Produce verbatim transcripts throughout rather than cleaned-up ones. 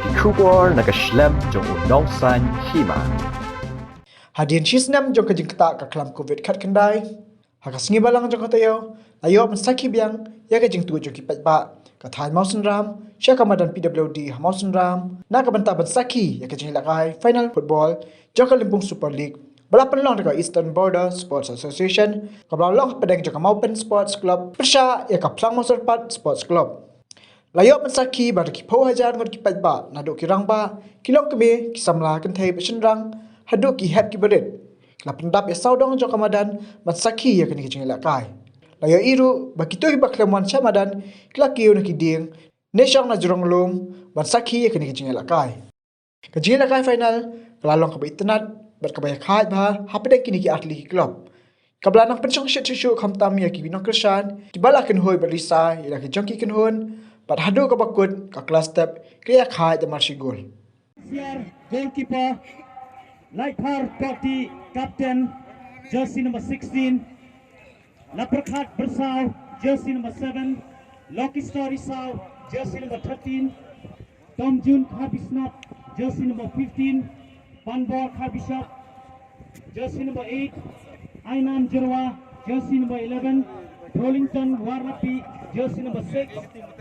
Ki khubor na ka shlem jong u nongsan hima. Hadien shi snem jong ka jingktah ka khlam covid khatkhyndai, ha ka sngi Balang jong ka taïew, la ïoh ban sakhi biang ïa ka jingtuid jong ki paidbah ka thaiñ Mawsynram sha ka madan P W D ha Mawsynram na ka bynta ban sakhi ïa ka jingïalehkai final football jong ka Lympung Super League ba la pynlong da ka Eastern Border Sports Association, kaba la long hapdeng jong ka Mawpyn Sports Club pyrshah ïa ka Phlang Mawsyrpat Sports Club. La ïoh ban sakhi ba da ki phew hajar ngut ki paidbah, naduh ki rangbah, ki longkmie, ki samla kynthei bad shynrang, haduh ki hep ki barit, la pyndap ïa sawdong jong ka madan ban sakhi ïa kane ka jingïalehkai. La ïohi ruh ba kito kiba khlem wan sha madan ki la kiew na ki dieng ne shong na jrong lum ban sakhi ïa kane ka jingïalehkai. Ka jingïalehkai final ka la long kaba itynnad bad kaba ïakhaid bha hapdeng kine ki artylli ki club, kaba la nang pynshongshit shuh shuh khamtam ïa ki nongkyrshan kiba la kynhun bad risa ïa la ki jong ki kynhun, bad haduh kaba kut ka kla step ka la ïakhaid da mar shi gol. Siar, goalkeeper, Laithar Tohti, captain, jersey number sixteen, Lapyrkhat Byrsaw, jersey number seven, Lucky Star Risaw, jersey number thirteen, Tomjun Kharbishnap, jersey number fifteen, Panbor Kharbishop, jersey number eight, Ainam Jyrwa, jersey number eleven, Rolington Warrapi, jersey number six,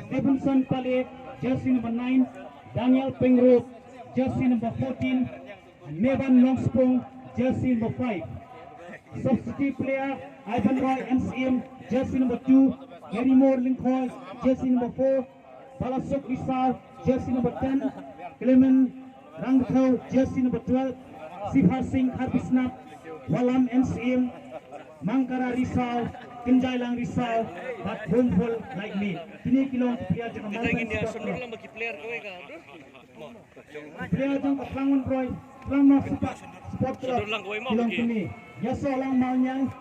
Stevenson Pale, jersey number nine, Daniel Pyngrope, jersey number fourteen, Mevan Longspong, jersey number five. Substitute player, Ivan Roy, M C M, jersey number two, Gary Moore Lyngkhoi, jersey number four, Balasuk Risaw, jersey number ten, Clement Rangthau, jersey number twelve, Sibhar Singh Kharbishnap, Walam M C M, Mangkara Risaw, Kynjailang Risaw, bad Home Full Like Me. Kine ki long ki player jong ka Mawpyn Sports Club. Player jong ka Phlang Wanroi, Phlang North Sport Club, ki long kine. Ïasoh Lang Mawniang.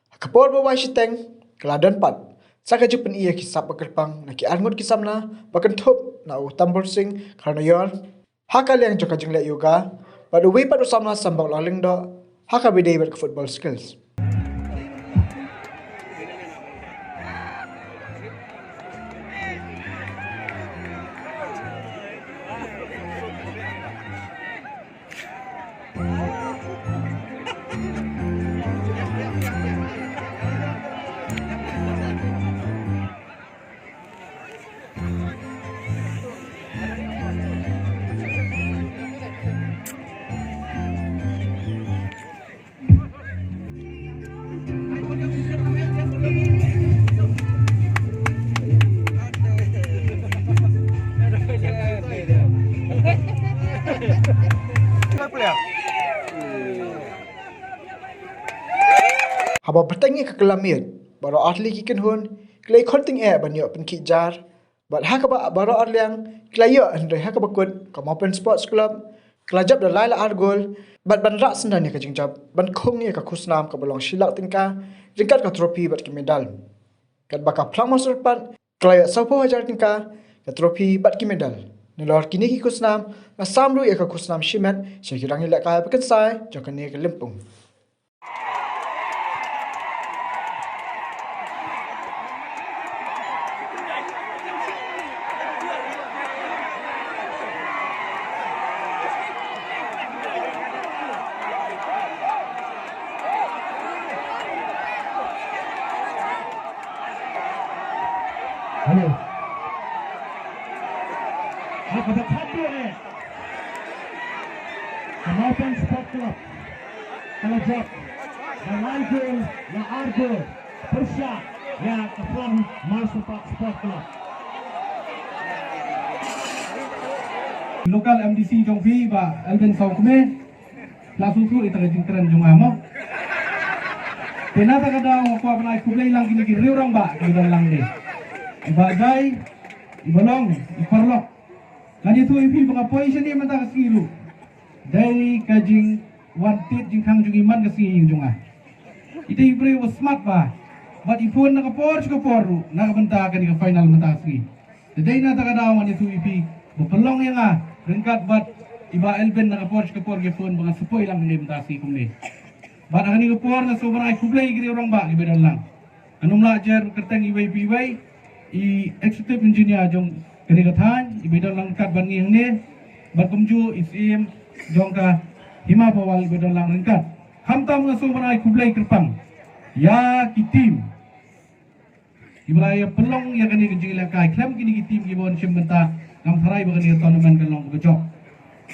Ha ka por ba wai shiteng ka la don pat sa ka jingpyni ïa ki sap ba kyrpang na ki arngut ki samla ba kynthup na u Tambur Singh Kharnoyor ha ka liang jong ka jingleh yoga, bad uwei pat u samla Sambok Langlyngdoh ha kaba ïadei bad ka football skills. Haba bteng ïa ka kylla miej, baroh artylli ki kynhun ki la ïakhun tyngeh ban ïoh pynkhih jar, bad ha kaba baroh arliang ki la ïoh, hynrei ha kaba kut ka Mawpen Sports Club ka la jop da lai la ar gol, bad ban rah syndon ïa ka jingjop ban khung ïa ka khusnam kaba long shi lak tyngka ryngkat ka trophy bad ki medal. Katba ka Phlang Mawsynrat ka la ïoh sawphew hajar tyngka, ka trophy bad ki medal. Nalor kine ki khusnam, la sam ruh ïa ka khusnam shimet sha ki rangïalehkai ba kynsai jong kane ka lympung. Hello. Ako da thadu eh. Ka Mawpen Sport Club ka la jop da lai gol la ar gol pyrshah ïa ka Phlang Mawsynrat Sport Club. Local M D C jong phi Bah Elvin Sawkmie. La shu shu ita ka jingkren jong nga mo. Te na ta ka daw nga kwah ban ai khublei lang kine ki riew rangbah ki don lang de. I Bah Jai, i Bah Long, i paralok. Ngan ïathuh ïa phi ba nga poi shane mynta ka sngi ruh. Dei ka jingwan tied jingkhang jong i man ka sngi jong nga. I dei i briew ba smat bha. Bad i phone na ka por sha ka por ruh na ka bynta kane ka final mynta ka sngi. Te dei na ta ka daw ngan ïathuh ïa phi ba pynlong ïa nga ryngkat bad i Bah Elvin na ka por sha ka por ki phone ba ngan sa poi lang hangne mynta ka sngi kumne. Bad ha kane ka por nga sngewbha ban ai khublei ïa ki riew rangbah kiba don lang. Ngan ym lah jer kyrteng iwei pa iwei, i executive engineer jong kane ka thaiñ iba don lang ryngkat bad ngi hangne, bad kumjuh i Syiem jong ka Hima Pawal iba don lang ryngkat. Khamtam nga sngewbha ban ai khublei kyrpang ïa ki team kiba la ïa pynlong ïa kane ka jingïalehkai, khlem kine ki team kiba wan shim bynta, ngam tharai ba kane ka tournament kan long kaba jop.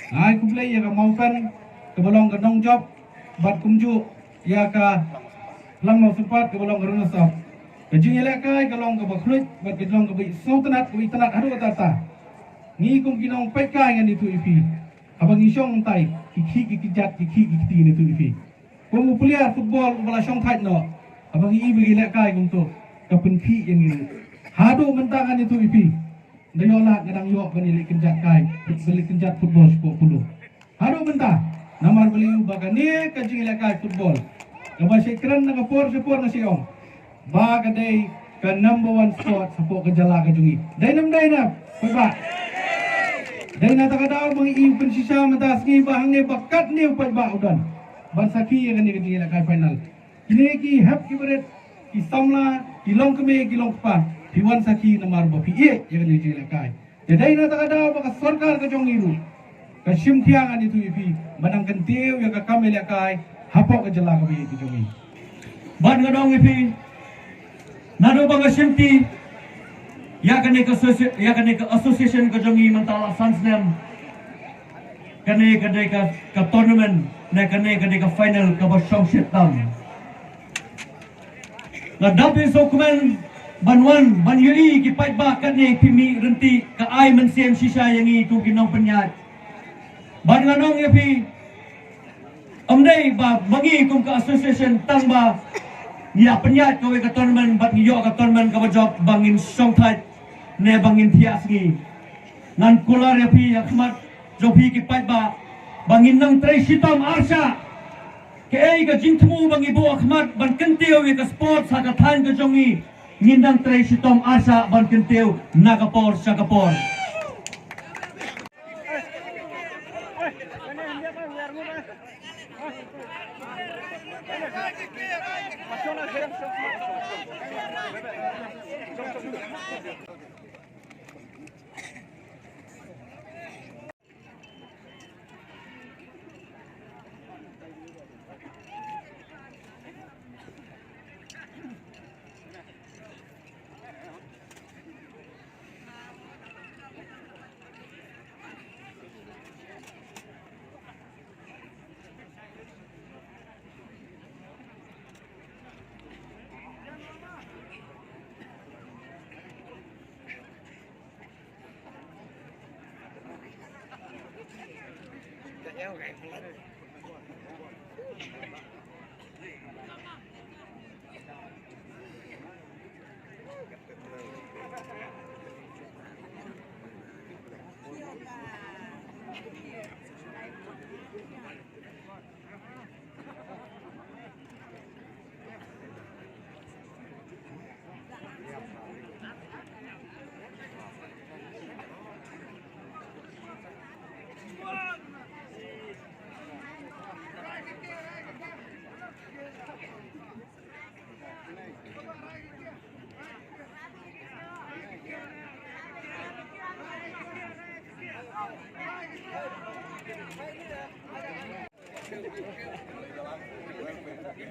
Nga ai khublei ïa ka Mawpen kaba long ka nongjop, bad kumjuh ïa ka Phlang Mawsynrat kaba long ka runners up. Ka jingïalehkai ka long kaba khluit bad ka long kaba sngewtynnat, kaba itynnat haduh katta katta. Ngi kum ki nongpeitkai ngan ïathuh ïa phi, haba ngi shong tai, ki khih ki kjat, ki khih ki kti, ngan ïathuh ïa phi. Kum u player football uba la shong thait noh, haba ngi ïohi ba ki lehkai kumto, ka pynkhih ïa ngi ruh. Haduh mynta ngan ïathuh ïa phi, da ïoh lad nga dang ïoh ban ïaleh kynjat kai, ban leh kynjat football shapoh Polo. Haduh mynta, namar ba la ïohi ba kane ka jingïalehkai football, kaba shait kren na ka por sha por nga shait ong ba ka dei ka number one sport shapoh ka jylla ka jong ngi. Dei ne ym dei, na paidbah? Dei na ta ka daw ba ngi ïohi pynshisha mynta ka sngi ba hangne ba katne u paidbah u don ban sakhi ïa kane ka jingïalehkai final. Kine ki hep ki barit, ki samla, ki longkmie, ki longkpa, phi wan sakhi namar ba phi ïeit ïa kane ka jingïalehkai. Te dei na ta ka daw ba ka sorkar ka jong ngi ruh ka shim khia, ngan ïathuh ïa phi, ban nang kyntiew ïa ka kam ïalehkai hapoh ka jylla kaba ïeit ka jong ngi. Bad nga ong ïa phi, naduh ba nga shimti ïa kane ka associ-, ïa kane ka association ka jong ngi mynta la san snem, kane ka dei ka, ka tournament, ne kane ka dei ka final kaba shongshit tam. Nga dap ïa sngewkmen ban wan ban ïohi ki paidbah katne, phi mih ryntih, ka ai mynsiem shisha ïa ngi kum ki nongpynïaid. Bad ngan ong ïa phi, ym dei ba ma ngi kum ka association tang ba ngi ïa pynïaid kawei ka tournament bad ngi ïoh ka tournament kaba jop ba ngin shongthait ne ba ngin thiah sngi. Ngan kular ïa phi ha khmat jong phi ki paidbah ba ngin nang trei shitom arshah. Kaei ka jingthmu ba ngi buh ha khmat ban kyntiew ïa ka sports ha ka thaiñ ka jong ngi, ngin nang trei shitom arshah ban kyntiew na ka por sha ka por. Ki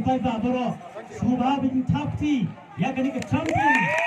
paidbah baroh, sngewbha ban thap kti ïa kane ka champion.